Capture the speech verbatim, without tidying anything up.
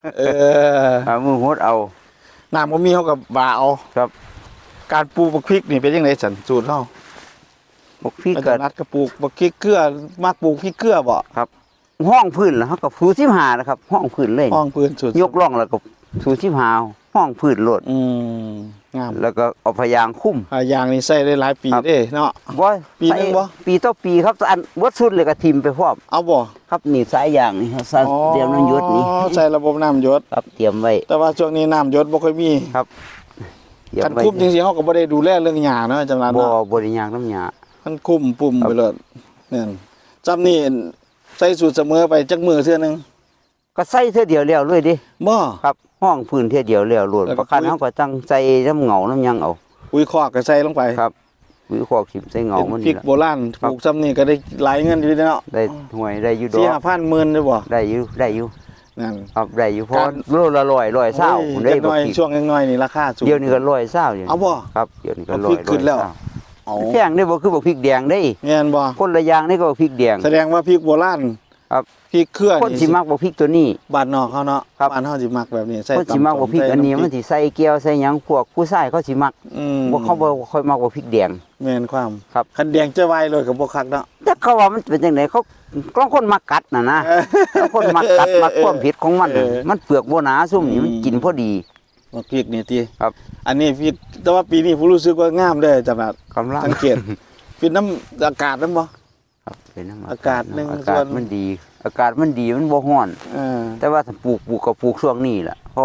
เออ เอามือหดเอา น้ำบ่มี เฮาก็บาเอา ครับ การปลูกบักพริกนี่เป็นจั่งใด๋ซั่น สูตรเฮา บักพริก อาจารย์นัดก็ปลูกบักพริกเกลือ มักปลูกพริกเกลือบ่ ครับ ห้องพื้นแล้วเฮาก็สูตรสิบห้านะครับ ห้องพื้นเลย ห้องพื้นสูตร ยกร่องแล้วก็สูตรสิบห้า ห้องพื้นโลด อืม งาม แล้วก็เอาผ้ายางคลุม ผ้ายางนี่ใส่ได้หลายปี ครับ เด้เนาะ บ่ ปีหนึ่งบ่ ใส่ปีต่อปีครับ อันเบิดสุดเลยก็ถิ่มไปพร้อม เอาบ่ ครับ นี่สายยางนี่ครับ อ๋อ เตรียมน้ำหยดนี่ ใส่ระบบน้ำหยด ครับ เตรียมไว้ แต่ว่าช่วงนี้น้ำหยดบ่ค่อยมี ครับ เตรียมไว้ คันคลุมจั่งซี้ เฮาก็บ่ได้ดูแลเรื่องหญ้าเนาะ อาจารย์เนาะ บ่ บ่ได้ยากนำหญ้า มันคลุมปุ่ม ครับ ไปโลด นั่น ซ่ำนี่ใส่สูตรเสมอไปจักมื้อเทื่อหนึ่ง ก็ใส่เทื่อเดียวแล้วเลยเด้ บ่ ครับ ห้องพื้นเทื่อเดียวแล้วโลด แล้วก็ ประคัน ปุ๋ย เฮาก็ตั้งใส่น้ำเหงาน้ำหยังเอา ปุ๋ยคอกก็ใส่ลงไป ครับ ปุ๋ยคอกถิ่มใส่เหงา เป็น มัน พริก นี่ล่ะ โบราณ ครับ ปลูกซ่ำนี่ก็ได้หลายเงินอยู่เด้เนาะ ได้ ห่วย ได้อยู่ดอก สี่ห้าพัน หมื่นได้บ่ ได้อยู่ ได้อยู่ นั่น ครับ ได้อยู่ เพราะ การ โลละร้อย ร้อยซาว โอ้ย ผมได้ จักหน่อย บักพริก ช่วงจักหน่อยนี่ราคาสูง เดี๋ยวนี้ก็ร้อยซาวอยู่ เอาบ่ ครับ เดี๋ยวนี้ก็ เอา ร้อย พริกขึ้นแล้ว ร้อยซาว เอา แพงเด้ บ่คือบักพริกแดงเด้ แม่นบ่ คนละอย่างนี่ก็บักพริกแดง แสดงว่าพริกโบราณ ครับ พริกเครือ คนสิมักบักพริกตัวนี้ บ้านนอกเฮาเนาะ ครับ บ้านเฮาสิมักแบบนี้ ใส่ คนสิมักบักพริกอันนี้ ตำส้ม ใส่น้ำพริก มันสิใส่แก้วใส่หยัง พวกผู้ชายเขาสิมัก อืม พวกเขาบ่ค่อยมักบักพริกแดง แม่นความ ครับ คันแดงจะวายเลยก็บ่คักเนาะ แต่เขาว่ามันเป็นจั่งใด๋ เขา ลางคนมักกัดน่ะนะ เออ ลางคนมักกัด มักความเผ็ดของมันน่ะ เออ มันเปลือกบ่หนา ซุ่มนี่ อืม มันกินพอดี บักพริกนี่ติ ครับ อันนี้พริก แต่ว่าปีนี้ผมรู้สึกว่างามเด้อ อาจารย์นัด กำลัง สังเกต เป็นน้ำอากาศนำบ่ ครับ เป็นน้ำ อากาศหนึ่ง อากาศ ส่วน มันดี อากาศมันดี มันบ่ร้อน เออ แต่ว่าถ้าปลูก ปลูกก็ปลูกช่วงนี้ล่ะ เพราะ